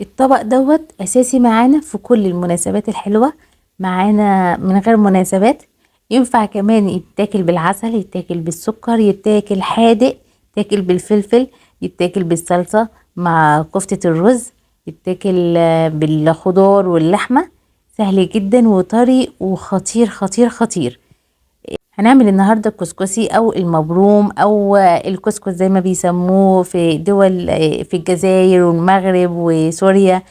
الطبق دوت اساسي معانا في كل المناسبات الحلوة، معانا من غير مناسبات. ينفع كمان يتاكل بالعسل، يتاكل بالسكر، يتاكل حادق، يتاكل بالفلفل، يتاكل بالصلصة مع كفتة الرز، يتاكل بالخضار واللحمة. سهل جدا وطري وخطير خطير خطير. هنعمل النهاردة الكسكسي او المبروم او الكسكس زي ما بيسموه في دول، في الجزائر والمغرب وسوريا.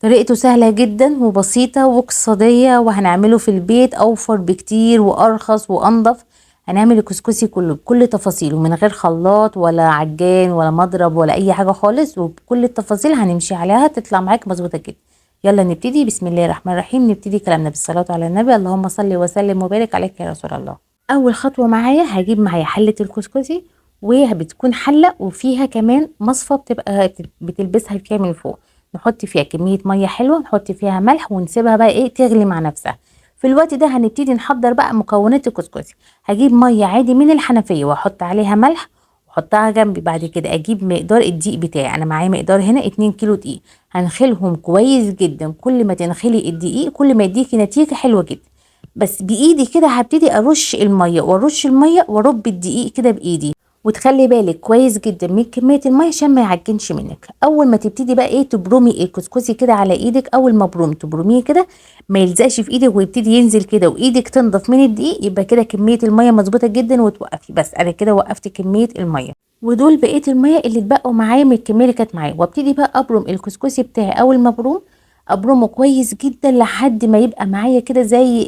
طريقته سهلة جدا وبسيطة واقتصادية، وهنعمله في البيت اوفر بكتير وارخص وانضف. هنعمل الكسكسي كله بكل تفاصيله من غير خلاط ولا عجان ولا مضرب ولا اي حاجة خالص، وبكل التفاصيل هنمشي عليها تطلع معاك مظبوطة جدا. يلا نبتدي. بسم الله الرحمن الرحيم. نبتدي كلامنا بالصلاة على النبي، اللهم صل وسلم وبارك عليك يا رسول الله. اول خطوة معايا هجيب معايا حلة الكسكسي، وبتكون حلة وفيها كمان مصفى بتبقى بتلبسها فيها من فوق. نحط فيها كمية مية حلوة، نحط فيها ملح، ونسيبها بقى ايه تغلي مع نفسها. في الوقت ده هنبتدي نحضر بقى مكونات الكسكسي. هجيب مية عادي من الحنفية واحط عليها ملح واحطها جنبي. بعد كده اجيب مقدار الدقيق بتاعي، انا معايا مقدار هنا 2 كيلو دقيق. هنخلهم كويس جدا، كل ما تنخلي الدقيق كل ما يديكي نتيجة حلوة جدا. بس بايدي كده هبتدي ارش المية وارش المية وارب الدقيق كده بايدي، وتخلي بالك كويس جدا من كمية المية عشان ما يعجنش منك. اول ما تبتدي بقى ايه تبرمي الكسكسي كده على ايدك، اول ما برم تبرميه كده ما يلزقش في ايدك ويبتدي ينزل كده وايدك تنضف من الدقيق، يبقى كده كمية المية مظبوطة جدا وتوقفي. بس انا كده وقفت كمية المية، ودول بقية المية اللي اتبقوا معايا من الكمية اللي كانت معايا. وابتدي بقى ابرم الكسكسي بتاعي. اول ما ابرم ابرمه كويس جدا لحد ما يبقى معايا كده زي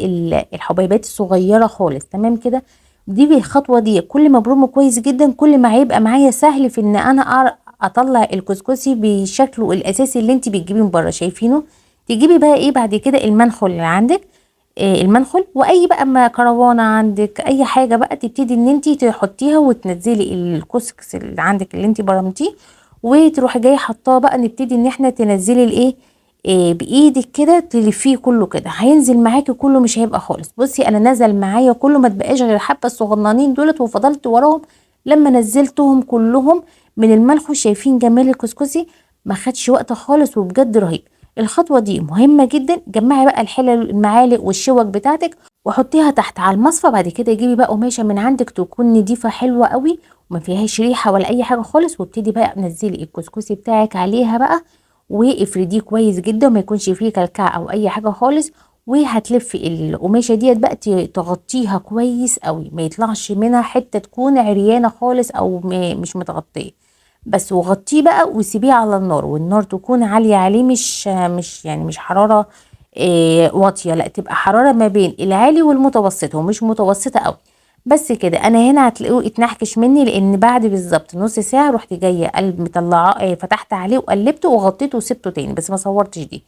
الحبيبات الصغيرة خالص. تمام كده، دي بالخطوه دي كل ما ابرمه كويس جدا كل ما هيبقى معايا سهل في ان انا اطلع الكسكسي بشكله الاساسي اللي انت بتجيبيه من بره. شايفينه؟ تجيبي بقى ايه بعد كده المنخل اللي عندك، إيه المنخل، واي بقى ما كروانه عندك اي حاجة بقى تبتدي ان انت تحطيها وتنزلي الكسكس اللي عندك اللي انت برمتيه، وتروحي جاية حطاه بقى. نبتدي ان احنا تنزلي الايه إيه بايدك كده تلفيه كله كده، هينزل معاكي كله مش هيبقى خالص. بصي انا نزل معايا كله، ما تبقاش غير حبه الصغننين دولت، وفضلت وراهم لما نزلتهم كلهم من الملح. شايفين جمال الكسكسي؟ ما خدش وقت خالص وبجد رهيب. الخطوة دي مهمة جدا. جمعي بقى الحلل المعالق والشوك بتاعتك وحطيها تحت على المصفى. بعد كده جيبي بقى قماشة من عندك تكون نضيفه حلوة قوي وما فيهاش ريحه ولا اي حاجة خالص، وابتدي بقى نزلي الكسكسي بتاعك عليها بقى وافرديه كويس جدا وما يكونش فيه كلكعه او اي حاجة خالص. وهتلفي القماشه ديت بقى تغطيها كويس قوي، ما يطلعش منها حتة تكون عريانه خالص او مش متغطيه بس. وغطيه بقى وسيبيه على النار، والنار تكون عالية عليه، مش يعني مش حرارة واطية، لا تبقى حرارة ما بين العالي والمتوسط، ومش متوسطه قوي. بس كده انا هنا هتلاقوه اتنحكش مني، لان بعد بالظبط نص ساعة رحت جاية قلب مطلعاه، فتحت عليه وقلبته وغطيته وسبته تاني، بس ما صورتش دي.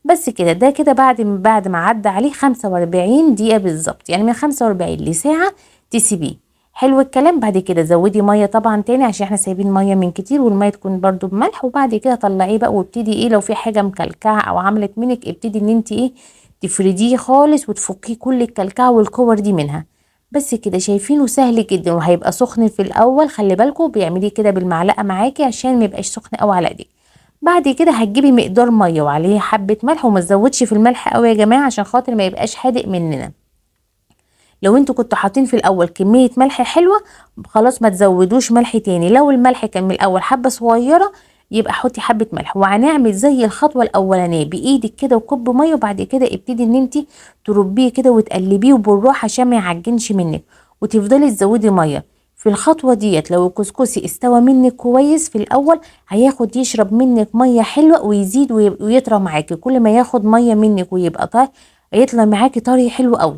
بس كده ده كده بعد ما عدى عليه 45 دقيقة بالظبط، يعني من 45 لساعة تسيبيه. حلو الكلام. بعد كده زودي مية طبعا تاني عشان احنا سايبين مية من كتير، والمية تكون برده بملح. وبعد كده طلعيه بقى وابتدي ايه لو في حاجة مكلكعه او عملت منك ابتدي ان انت ايه تفرديه خالص وتفكيه كل الكلكعه والكور دي منها. بس كده شايفينه سهل جدا، وهيبقى سخن في الاول، خلي بالكم بيعمليه كده بالمعلقه معاكي عشان ما يبقاش سخن قوي على ايديك. بعد كده هتجيبي مقدار مية وعليه حبه ملح، وما تزودش في الملح قوي يا جماعة عشان خاطر ما يبقاش حادق مننا. لو انتوا كنتوا حاطين في الاول كمية ملح حلوة خلاص ما تزودوش ملح تاني، لو الملح كان من الاول حبه صغيرة يبقى حطي حبه ملح. وهنعمل زي الخطوة الاولانية بايدك كده وكب مية، وبعد كده ابتدي ان انتي تربيه كده وتقلبيه بالراحة عشان ما يعجنش منك، وتفضلي تزودي مية في الخطوة ديت. لو الكسكسي استوى منك كويس في الاول هياخد يشرب منك مية حلوة ويزيد ويطرى معاكي، كل ما ياخد مية منك ويبقى طري هيطلع معاكي طري حلو قوي.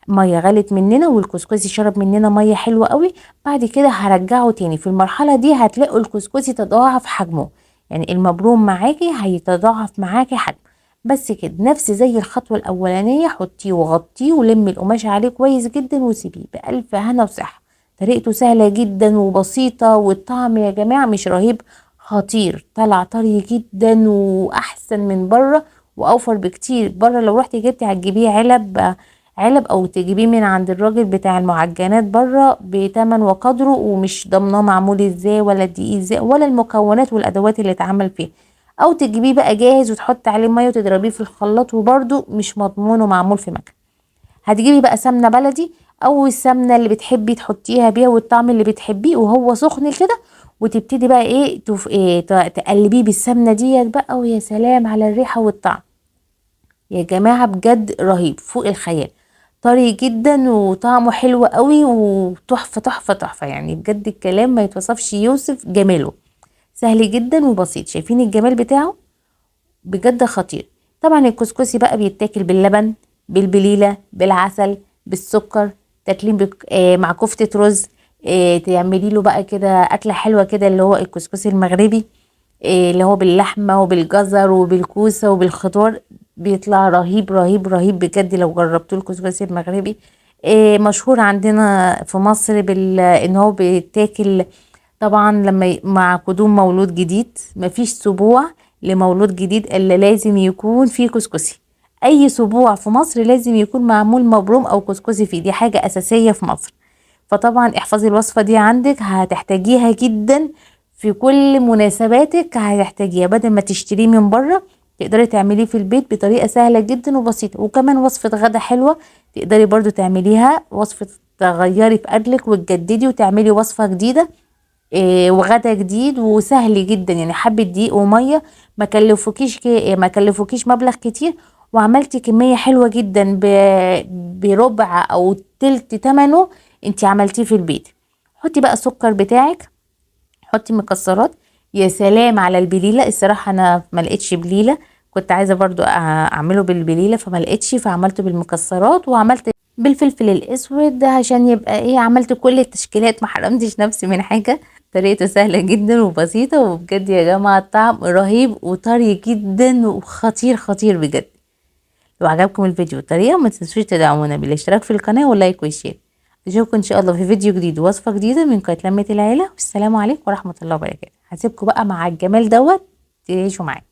مية غلت مننا والكسكسي شرب مننا مية حلوة قوي. بعد كده هرجعه تاني. في المرحلة دي هتلاقوا الكسكسي تضاعف حجمه، يعني المبروم معاكي هيتضاعف معاكي حجمه. بس كده نفس زي الخطوة الاولانية، حطيه وغطيه ولمي القماشه عليه كويس جدا وسيبيه بالف هنا وصحة. طريقته سهلة جدا وبسيطة، والطعم يا جماعة مش رهيب، خطير، طلع طري جدا واحسن من بره واوفر بكتير. بره لو رحتي جبتي هتجيبيه علب او تجيبيه من عند الراجل بتاع المعجنات بره بتمن وقدره، ومش ضامناه معمول ازاي ولا الدقيق ازاي ولا المكونات والادوات اللي اتعمل فيها. او تجيبيه بقى جاهز وتحطي عليه مية وتضربيه في الخلاط، وبرده مش مضمون ومعمول في مكان. هتجيبي بقى سمنه بلدي او السمنة اللي بتحبي تحطيها بيها والطعم اللي بتحبيه وهو سخن كده، وتبتدي بقى ايه, إيه تقلبيه بالسمنه ديت بقى، ويا سلام على الريحة والطعم يا جماعة، بجد رهيب فوق الخيال، طري جدا وطعمه حلو قوي وتحفه تحفة تحفة، يعني بجد الكلام ما يتوصفش يوصف جماله. سهل جدا وبسيط، شايفين الجمال بتاعه بجد خطير. طبعا الكسكسي بقى بيتاكل باللبن، بالبليله، بالعسل، بالسكر، تاكلين مع كفته رز، تعملي له بقى كده اكله حلوة كده اللي هو الكسكسي المغربي، اللي هو باللحمه وبالجزر وبالكوسه وبالخضار، بيطلع رهيب رهيب رهيب بجد. لو جربتوا الكسكسي المغربي، مشهور عندنا في مصر ان هو بيتاكل طبعا لما مع قدوم مولود جديد. مفيش سبوع لمولود جديد الا لازم يكون فيه كسكسي. اي سبوع في مصر لازم يكون معمول مبروم او كسكسي فيه، دي حاجة اساسية في مصر. فطبعا احفظي الوصفة دي عندك، هتحتاجيها جدا في كل مناسباتك، هتحتاجيها بدل ما تشتريه من بره تقدري تعمليه في البيت بطريقة سهلة جدا وبسيطة. وكمان وصفه غدا حلوة تقدري برضو تعمليها، وصفه تغيري في اكلك وتجددي وتعملي وصفه جديدة، وغدا جديد وسهل جدا. يعني حبه دقيق ومية، ما كلفوكيش مبلغ كتير، وعملتي كمية حلوة جدا بربع او تلت تمنه انتي عملتيه في البيت. حطي بقى السكر بتاعك، حطي مكسرات. يا سلام على البليله، الصراحة انا ما لقيتش بليلة، كنت عايزه برضو اعمله بالبليله فما لقيتش، فعملته بالمكسرات وعملت بالفلفل الاسود عشان يبقى ايه، عملت كل التشكيلات، ما حرمتش نفسي من حاجة. طريقته سهلة جدا وبسيطة، وبجد يا جماعة الطعم رهيب وطري جدا وخطير خطير بجد. لو عجبكم الفيديو والطريقة ما تنسوش تدعمونا بالاشتراك في القناة وال like وال share. اشوفكم ان شاء الله في فيديو جديد ووصفه جديدة من قناة لمه العيلة، والسلام عليكم ورحمة الله وبركاته. هسيبكم بقى مع الجمال دوت تعيشوا معايا.